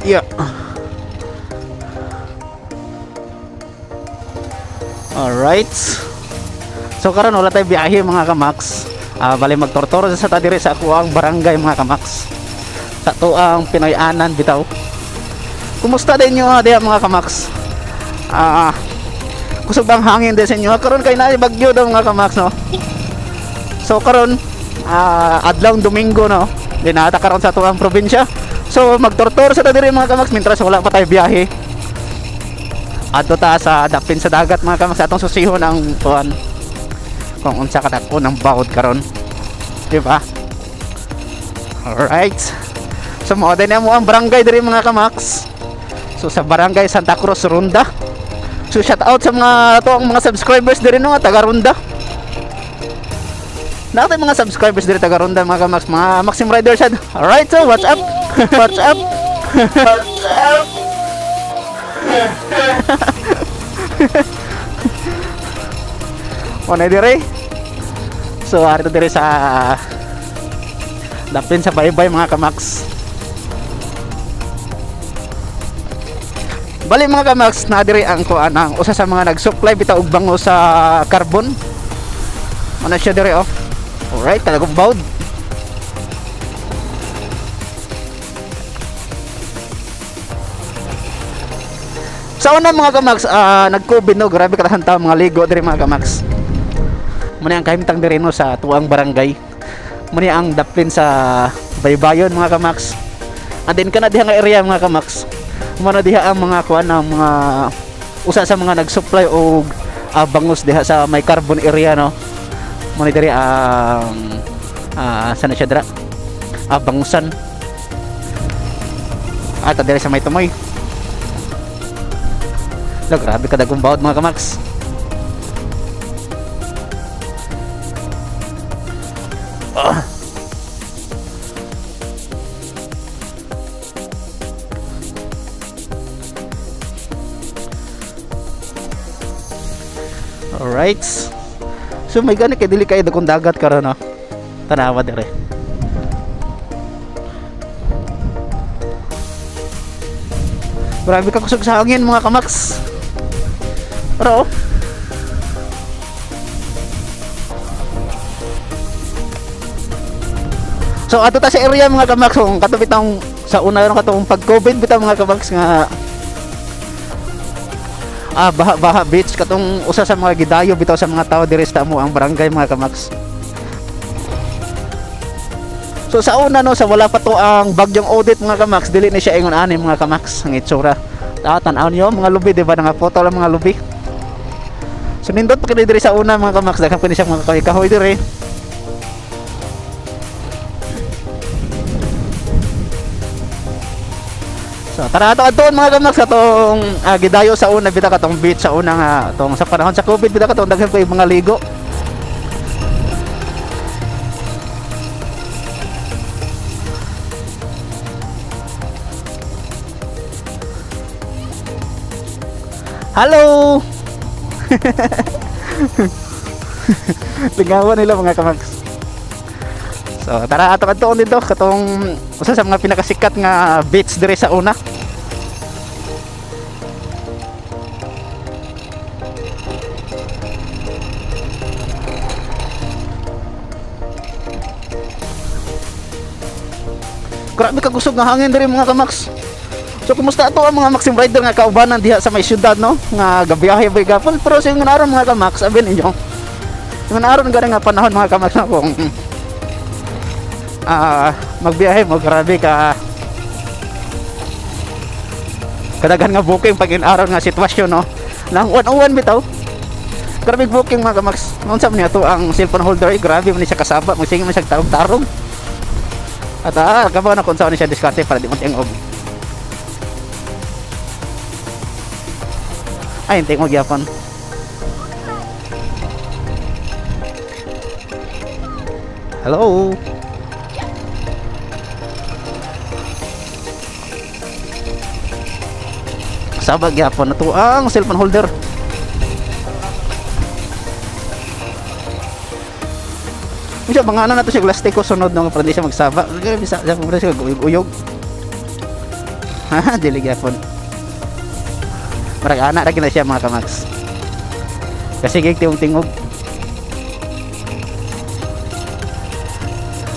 Yeah. Alright. So karon wala tay biyahe mga kamaks. Bali magtortoro sa ta diri sa akuang barangay mga kamaks. Sa tuang Pinoy-anan bitaw. Kumusta din nyo diha mga kamaks? Kusog bang hangin din sa inyo? Karon kay naay bagyo daw mga kamaks, no? So karon adlawng Domingo, no? Dinata karon sa tuang probinsya. So magtortoro sa ta diri mga kamaks mintras wala pa tayo biyahe. Adto ta sa dapin sa dagat mga kamaks, atong susihon ang kuan kung unsa kadak-on ang bawod karon, di ba? Alright. So mao din mo ang barangay diri mga kamaks. So sa Barangay Santa Cruz Ronda. So shout out sa mga to ang mga subscribers diri, no, taga Ronda. Naa mga subscribers diri taga Ronda mga kamaks, mga Maxim Riders sad. Alright, so what's up? What's up? What's up? One dire. So arito dire sa dapin sa baybay mga kamaks. Bali mga kamaks, na dire ang kuan ang usa sa mga nag-supply bitaw og bango sa carbon. Ano siya dire, oh. Alright, talagang bawd. Sa una mga kamaks, nag-COVID, no, grabe katahan tao mga ligo diri mga kamaks. Muna ang kahimtang diri, no, sa tuang barangay. Muna ang daplin sa baybayon mga kamaks. And then kana diha nga area mga kamaks. Muna diha ang mga kuan ang mga usa sa mga nag-supply og bangus diha sa may carbon area, no. Muna diri ang sana siya dira? Bangusan. At diri sa may tumoy. Lo, grabe kadagong bawod mga kamaks. Alright. So may gani kay dili kay dagkong dagat karon, no. Tanawa dire. Grabe ka kusog sa hangin mga kamaks. Pero oh. So ato ta sa area mga kamaks, kung katong sa una ron katong pag-COVID bitaw mga kamaks nga Baha-baha beach katong usa sa mga gidayo bitaw sa mga tao diri sa amo ang barangay mga kamaks. So sa una, no, sa wala pa to ang bagyong audit mga kamaks, dili ni siya ingon ani mga kamaks ang itsura. Tan-aw niyo mga lubi, di ba, nga photo lang mga lubi. So nindot pa kini diri sa una mga kamaks, daghan pa ni siya mga kahoy diri. So tara ato adtoon mga kamaks katong gidayo sa una bitaw katong beach sa una nga tong sa panahon sa COVID bitaw katong daghan pa yung mga ligo. Hello. Lingawan nila mga kamaks. So tara ato adtoon dito katong usa sa mga pinakasikat nga beach diri sa una. Grabe ka kusog nga hangin diri mga kamaks. So kumusta ato ang mga Maxim Rider nga kaubanan diha sa may syudad, no, nga gabiyahe ba gapon, pero sa ingon aron mga kamaks, abi ninyo ingon aron gani nga panahon mga kamaks na kung magbiyahe mo, grabe ka kadaghan nga booking pag inaron nga sitwasyon, no, nang uwan-uwan bitaw. Grabe booking mga kamaks. Unsa man niya to ang cellphone holder, eh, grabe man siya kasaba, magsige man siya tarong-tarong. At kabaw na kung saan siya diskarte para di mo tingog. Ay, tingog gyapon. Hello. Sabag gyapon na to ang cellphone holder. Unsa mga ano na to siya plastiko sunod no para di siya magsaba. Grabe sa siya uyog-uyog. Ha, dili gyapon. Murag ana ra gyud na siya, mga kamax. Kasi gig tingog-tingog.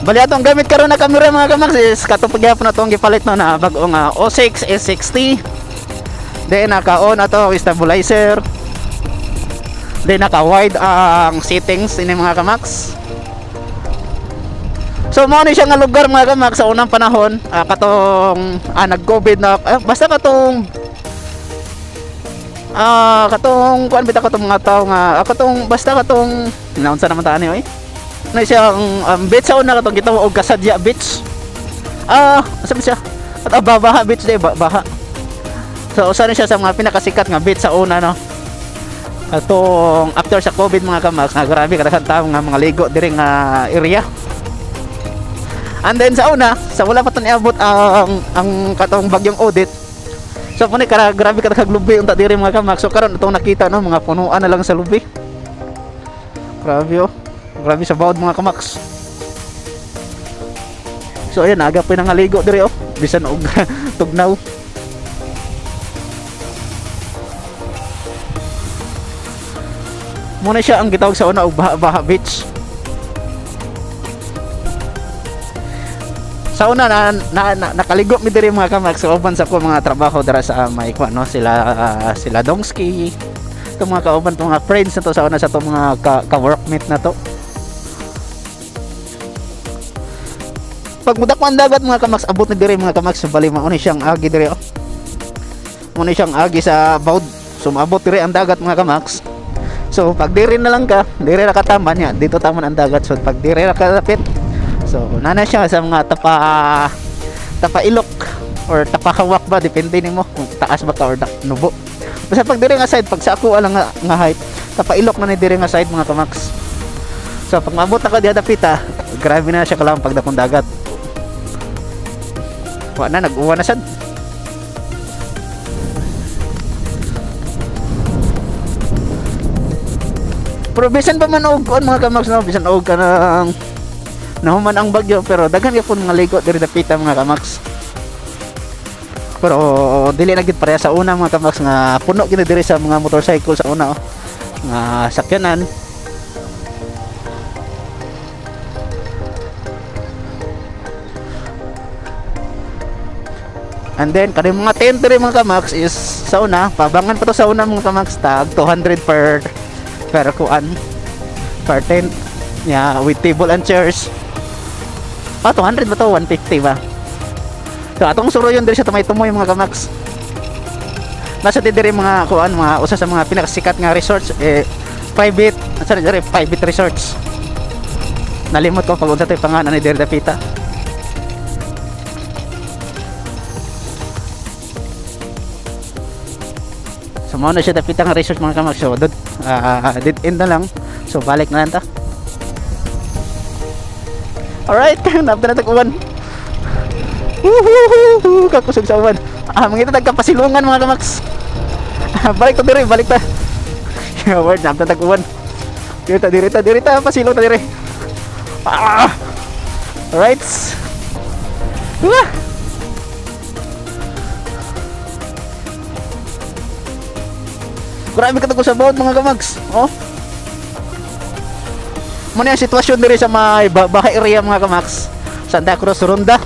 Bali, atong gamit karon na camera, mga kamax, is katong pagyapon na atong gipalit, no, na bag-o nga O6 S60. Then naka-on ato stabilizer. Then naka-wide ang settings ini, mga kamax. So mao ni siya nga lugar, mga kamax, sa unang panahon, katong nag-COVID na, basta katong kuan bitaw, katong mga tao nga katong basta katong naunsa naman ta ani oy na siya ang beach sa una, katong gitawag og Kasadya Beach. Asa ba siya? At Baha Beach di ba, baha. So usa ni siya sa mga pinakasikat nga beach sa una, no. Katong after sa COVID, mga kamax, nga grabe kadaghan tao nga mga ligo diri nga area. And then sa una, sa wala pa to niabot ang katong bagyong Odette. So puni kara grabe ka lubi unta diri, mga kamax. So karon itong nakita, no, mga punuan na lang sa lubi. Grabe oh. Grabe sa bawod, mga kamax. So ayun, aga pa nangaligo diri oh. Bisan og tugnaw. Muna siya ang gitawag sa una og Baha, Baha Beach. Sa una na nakaligo mi diri, mga kamax, sa uban sa ko mga trabaho dira sa may kuan, no, sila sila Dongski. Itong mga kauban, itong mga friends na to sa una, sa itong mga ka-workmate na to. Pag mudak ang dagat, mga kamax, abot na diri, mga kamax. So, bali mao ni siyang agi diri oh. Mao ni siyang agi sa bawd. So maabot diri ang dagat, mga kamax. So pag diri na lang ka, diri ra ka taman niya, dito taman ang dagat. So pag diri ra ka lapit, so nana siya sa mga tapa tapa ilok or tapahawak ba, depende nimo kung taas ba ka or nubo. Basta pag diri nga side, pag sa ako lang nga height, tapa ilok na ni diri nga side, mga kamax. So pag maabot na ka diha dapita, grabe na siya kalam pag dakong dagat. Wa na, nag-uwan na sad. Pero bisan pa man og kuan, mga kamax, no, bisan og kanang nahuman ang bagyo, pero daghan gyapon mga ligo diri dapita, mga kamax. Pero dili na gid pareha sa una, mga kamax, nga puno gid diri sa mga motorcycle sa una oh, nga sakyanan. And then kani mga tent diri, mga kamax, is sa una, pabangan pa to sa una, mga kamax, tag 200 per kuan, per tent, yeah, with table and chairs. 200 ba to? 150 ba? So atong suroyon diri sa tumay-tumoy, mga kamax. Nasa ti diri mga kuan, mga usa sa mga pinakasikat nga resorts, eh, private, asa na diri, private resorts. Nalimot ko pag unsa to'y pangalan ni diri dapita. So mao na siya dapita nga resort, mga kamax. So dud dead end na lang. So balik na lang ta. Alright, napta na tag uwan. Woohoo! Kakusog sa uwan. Mangita tag kapasilungan, mga kamax. Balik ta diri, balik ta. Word, napta tag uwan. Diri ta, diri ta, diri ta, pasilong ta diri. Alright. Wah! Grabe ka sa bawod, mga kamax. Oh. Muna ang sitwasyon diri sa may bahay area, mga kamax. Santa Cruz Ronda.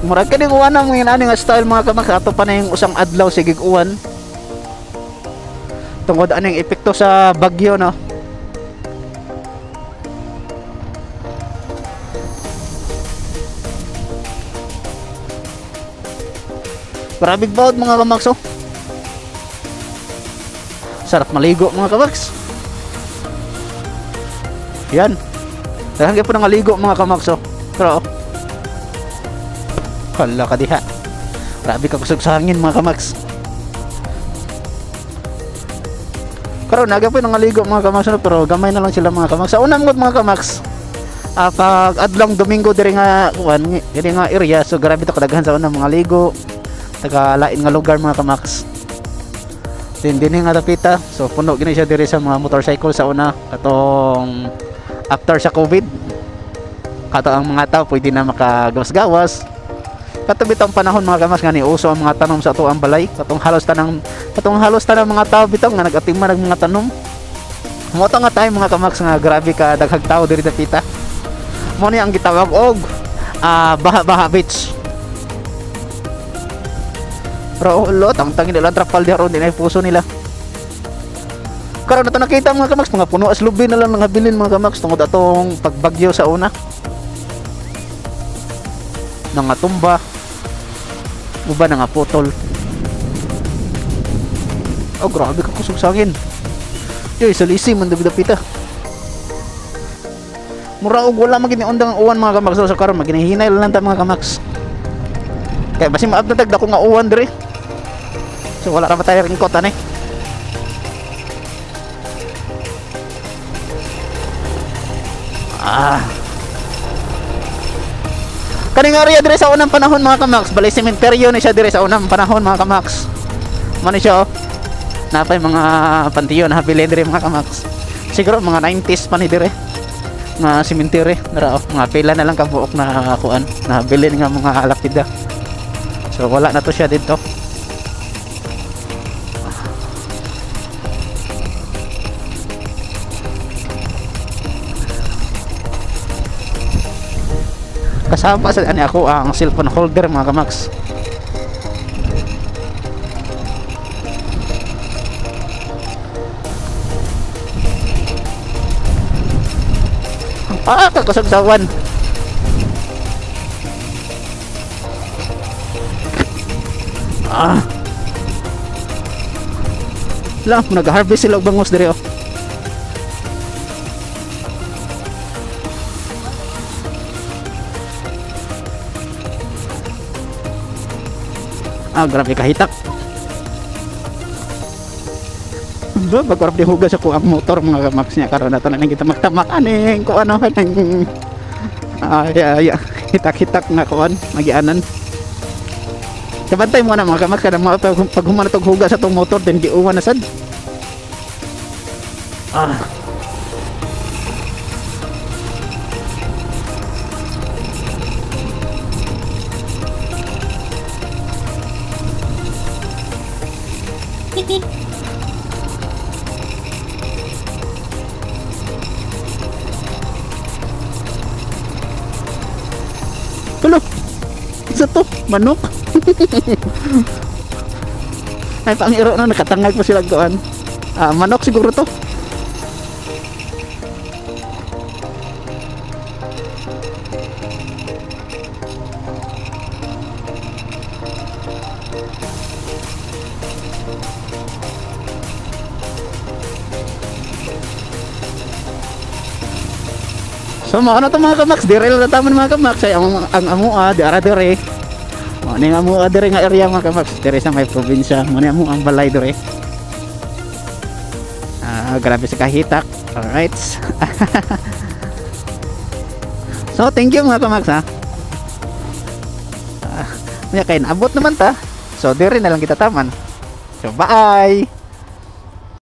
Murag kini uwan ang mga ani nga style, mga kamax, ato pa na yung usang adlaw sige uwan. Tungod aning epekto sa bagyo, no. Grabe bawod, mga kamax oh. Sarap maligo, mga kamax. Yan. Daghan gyud po nang ligo, mga kamax oh. Pero oh. Hala ka diha. Grabe ka kusog sa hangin, mga kamax. Karon naga po nang ligo, mga kamax, no? Pero gamay na lang sila, mga kamax. Sa unang mga kamax, pag adlong Domingo diri nga kuan, diri nga area, so grabe to kadaghan sa unang mga ligo. Taga lain nga lugar, mga kamax. Din dinhi nga dapita, so puno gini siya diri sa mga motorcycle sa una, katong after sa COVID. Kato ang mga tao pwede na makagawas-gawas. Kato bitong panahon mga kamaks nga niuso ang mga tanom sa atuang balay. Katong halos tanang mga tao bitaw nga nag-atiman ang mga tanom. Mo to nga tayo mga kamaks nga grabe ka daghang tao diri dapita. Mo ni ang gitawag og Baha-Baha Beach. Pero lo tangtangin nila trapal di aron dinay puso nila. Karon na to nakita mga kamaks, mga puno as lubi na lang mga bilin mga kamaks tungod atong pagbagyo sa una. Nangatumba, uban nga putol. Oh, grabe ka kusog sa hangin. Yoy, salisi man dapita. Mura og wala magini undang ang uwan mga kamaks sa karon, maginihinay lang ta mga kamaks. Kaya basin maabot tag dako nga uwan diri. So wala ra ba tayo raincoat ani. Ah. Kaning area dire sa unang panahon mga kamaks, balay sementeryo ni siya dire sa unang panahon mga kamaks. Mano siya oh. Napay mga pantiyon na habilin dire mga kamaks. Siguro mga 90s pa ni dire nga sementeryo nara oh, mga pila na lang kabuok na kuan nahabilin nga mga lapida. So wala na to siya dito. Kasama sa ani ako ang cellphone holder mga kamaks. Ah, kakusog-sawan. Ah. Lang, nag-harvest sila og bangos diri oh. Ah, grabe kahitak. Ba, pagkarap di hugas ako ang motor mga kamaks niya karon na tanan kita magtamak aning ko ano kanang ay ay hitak-hitak nga kuan magianan. Kabantay mo na mga kamaks kada mga pag human tog hugas atong motor then giuwan na sad. Ah. Tulo. Isa to, manok. Ay pangiro no, nakatangag pa sila kuan. Ah, manok siguro to. So mga ano to mga kamaks, direl na taman mga kamaks ay ang amua di ara dire. Mo ni amua dire nga area mga kamaks, dire sa may probinsya. Mo ni amo ang balay dire. Ah, grabe sa kahitak. Alright. So thank you mga kamaks ha. Kaya kay naabot naman ta. So dire na lang kita taman. So bye.